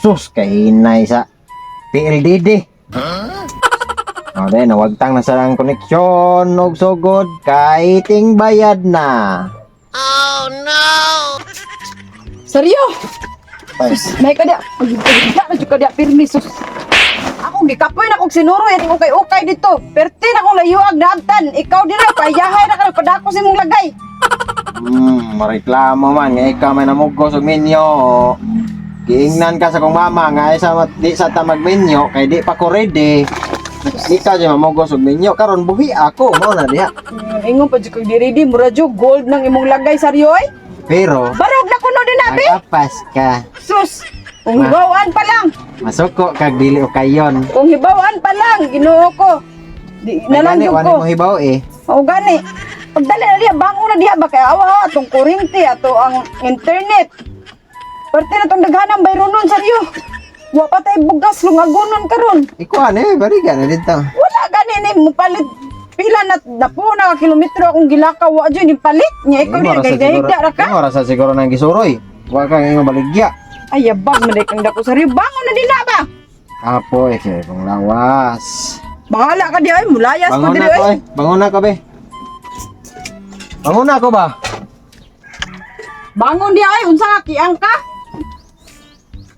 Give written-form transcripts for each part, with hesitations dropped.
Sus, kahinay sa PLDD. O, then, nawagtang na sa ang koneksyon og sugod kay ting bayad na. Seryo? Ay, May ka diya. Pagigda na jud ka diya pirmi sus. Ako gikapoy na kog sinuro yan ukay-ukay dito. Perti na kong layuag naabtan. Ikaw dira payahay na ka padako sa imong lagay. Mareklamo man nga ikaw may namugos og minyo. Giingnan ka sa kong mama nga ay sa di sa ta magminyo kay di pa ko ready. Ikaw di mamugos og minyo karon buhi ako mao na diha. Ingon pa jud kog diri di mura jud gold nang imong lagay saryo oy. Pero Barog na kuno din abi. nagapas ka. Sus. Kung hibawan pa lang. Masuko kag dili o kayon. Kung hibawan pa lang, Ginoo ko. Di na lang Ay, gani, jud wala ko. mo hibaw eh. O gani. Pagdali na diha, bangon na diha ba kay awa ha, atong kuryente, ato ang internet. Parte na tong daghanang bayronon saryo. Wa pa tay bugas lungagonon karon. Ikuan eh, bariga na dito. Wala gani ni mupalit pila na napo na ka kilometro akong gilakaw wa jud ni palit nya ikaw Eh, di kay gahigda ra ka. Ora sa siguro nang gisuroy. Wa kang imong baligya. Ay yabag man kang dako saryo. Bangon na dila ba? Apo eh, kay kong lawas. Bahala ka di ay mulayas ko Bangon diri na ko ay. eh. Bangon na ko be. Bangon na ko ba? Bangon di ay unsa ka kiang ka?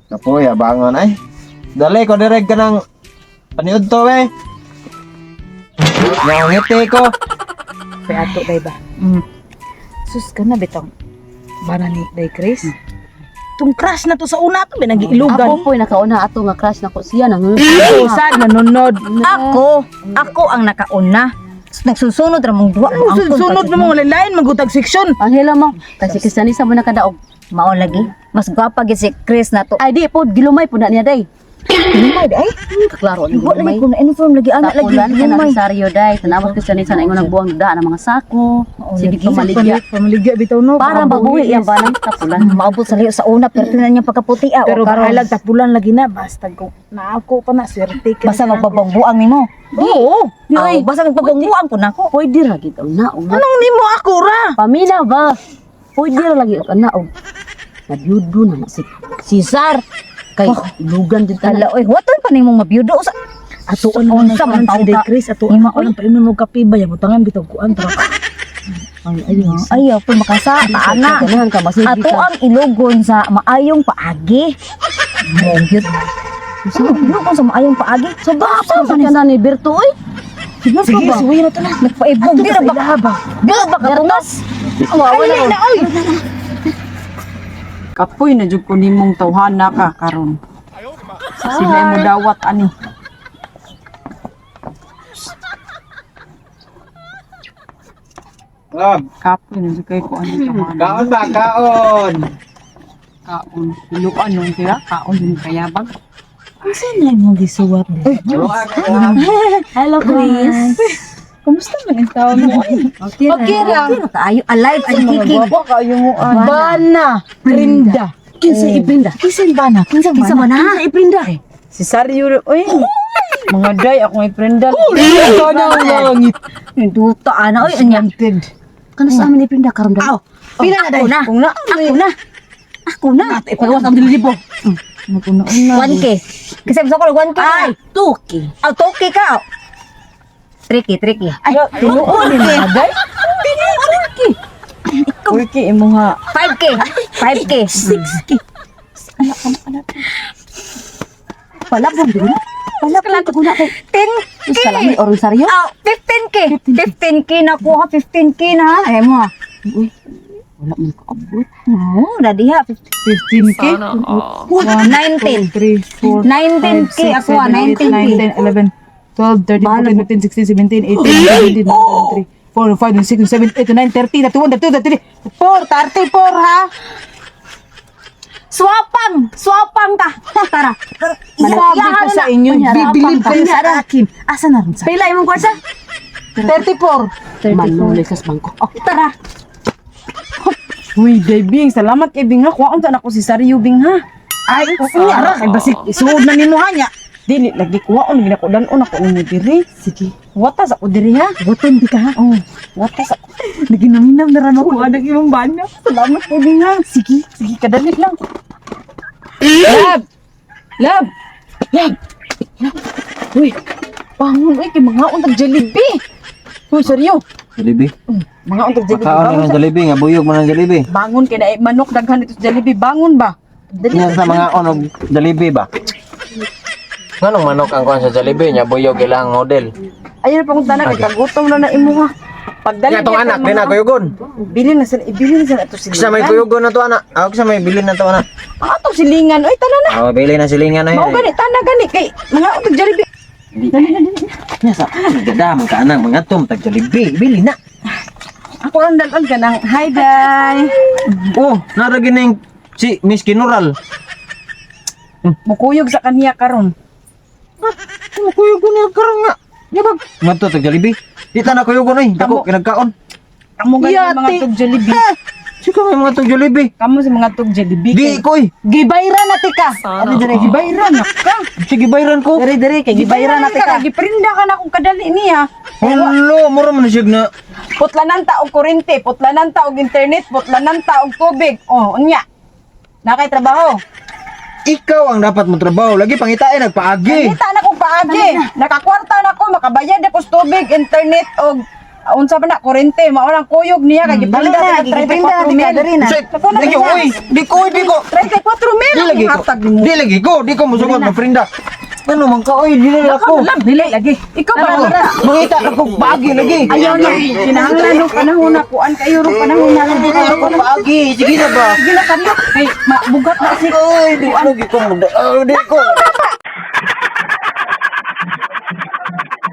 Kapoy, ah, bangon ay. Dali ko direct ka ng paniud to be. Nangiti ko. Kay ato day ba? Sus ka na bitong. Bana ni Day Chris. Tung crush na to sa una to binagiilugan. Ako po'y nakauna ato nga crush nako siya nang Usa nanonood. Ako, ako ang nakauna. Nagsusunod ra mong duwa mo ang Sunod na mga lain magutag seksyon. Ang hila mo kasi Kristianisa mo nakadaog. Mao lagi. Mas gwapa gid si Chris na to. Ay di po gilumay po na niya day. Lumay di ay. Klaro ni Wa lagi gilumay. ko na inform lagi ana lagi. Tapulan ka na Lumay. Rosario day. Tanawag Kristianisa na ingon nagbuang da ng mga sako. Sige lagi. pamaligya. Pamaligya bitaw no. Para mabuhi yang banang tapulan. Maabot sa liyo sa una pero na niyang pagkaputi ah. Pero O, karon, bahalag tapulan lagi na basta ko naako pa na swerte ka. basta magbabangbuang nimo. Oo. Ay, basta magbabangbuang po nako. Pwede ra gid ang naog. Anong nimo ako ra? Pamilya ba? Pwede ra lagi ang naog. Nabiyudo na na si Cesar. Kay ilugan din Hala tanan. oy, waton pa nimong mabiyudo sa Atuon mo Unsa man si taon Day ka? Chris atuon Nima, mo lang painom mo kape ba butangan bitaw kuan tara. Ay ay. Ayaw po makasa ana. Ganahan ka masigi Ato ka. ang ilugon sa maayong paagi. Mo gyud. Ilugon sa maayong paagi. So ba Sa ka na ni Berto oy. Sige, suwi na to na. Nagpaibog di ra ba? Ilaha ba? Di ra ba katunas? Awa na. oy. Kapoy na jud ko nimong tawhana ka karon. Sila mo dawat ani. Love, Kapoy na jud kay ko ani tawhana. kaon ba? Kaon! Kaon. Hiluan nung tira kaon din kayabag. Unsa na imong gisuwat? Hello Chris. Kumusta man ang taon mo? Okay, Okay ra. na kaayo alive and kicking. Gwapa kayo mo an. Bana, Prinda. Kinsa iprinda? Kinsa bana? Kinsa Kinsa bana? Kinsa iprinda? Si Saryo oy. Mga day akong iprenda. Kana langit. Duta ana oy anya. Kano sa amin iprinda karon daw. Pila na day? Ako na. Kung na Ako na. Ako na. Ipagawas ang dilibo. 1K. Kasi gusto ko 1K. Ay, tuki. Aw, 2K ka. Aw. 3K, 3K. Ay, tinuod ni mga day. Uy, ki imo nga. 5K. 5K. 6K. Palabong din. Palabong ko na kay 10K. Salami o Rosario. Aw, 15K. 15K na kuha, 15K na. Ay mo. Ah. Wala man ko abot. Oo, na diha. 15K? 19. 3, 4, 19K ako ah, 19K. 9, 10, 11, 12, 13, 14, 15, 16, 17, 18, 19, 20, 23, 4, 5, 6, 7, 8, 9, 30, 31, 32, 33, 4, 34 ha? Swapang! Swapang ka! Tara. Sabi ko sa inyo, bibilib kayo sa akin. Asa na rin sa? Pila imong kwarta? 34. Manulay sa bangko. Oh, tara. Uy, day Bing, salamat kay Bing ha. Kuwaon ta nako si Saryo Bing ha. Ay, unya ra kay basik isuod na nimo ha nya. Dili lagi kuwaon gina ko dan-on ako nimo diri. Sige. Watas ako diri ha. Buton di ka ha. Oh, watas ako. Naginaminam na rin ako anak imong bana. Salamat kay Bing ha. Sige. Sige, kadali lang. Love. Love! Love! Love! Uy, bangon uy, kay mga untag Jollibee. Uy, seryo. Jollibee. Mga untag Jollibee. Makaon Bangon, ng Jollibee nga buyog man ang Jollibee. bangon kay na manok daghan dito sa Jollibee. Bangon ba? Dali. Nya sa mga on og Jollibee ba? Nganong manok ang kuan sa Jollibee nya buyog ilang model. Ayun pa kung tanan kay kagutom na na imuha. Pagdali Nya tong diya anak kay di na kuyugon. Bilin na sila, ibilin na sila ito silingan. Sa may kuyugon na to anak. Ako sa may bilin na to anak. Ang atong silingan, oy tanan na. Oh, bilin na silingan na Mao yun. gani tanan gani kay mga untag Jollibee. Nya sa gada man ka anang mga tom tag Jollibee, bili na. Ako ang dalon ka ng hi day. Oh, naragi na yung si Miss Kinural. Mukuyog sa kaniya karon. Kuyugon na karon nga. Nya bag ngadto tag Jollibee. Di ta na kuyugon oy, dako kinagkaon. Kamo gani Yati. mga tug Jollibee. Sika may mga tag Jollibee. Kamo sa mga tug Jollibee. Di ko oy. Gibayra na tika. Ano dire Gibayra na ka. Sige bayran ko. Dire dire kay gibayra na tika. Giprinda ka na kung kadali niya. Hello, mura man na siya na. Putlanan ta og kurente, putlanan ta og internet, putlanan ta og tubig. Oh, unya. Nakay trabaho. Ikaw ang dapat mo trabaho. Lagi pangitain nagpaagi. Kita na kong paagi. Nakakwarta na ko, makabayad ako sa tubig, internet og unsa pa na kurente, mao nang kuyog niya kay Dali giprinda na, ta giprinda na 34 tika mil. diri na. Say, lagi oy, di ko oy, di ko. 34 mil Di ang lagi ko. hatag nimo. Di lagi ko, di ko musugot na prinda. Ano man ka oy, di na ako. Dili lagi. Ikaw ba? Mangita ako paagi lagi. Ayaw na. Kinahanglan nung panahon na kuan kayo rong panahon na. Mangita ako paagi. Sige na ba? Sige na kami. Kay mabugat na si Oy, di lagi ko. Di ko.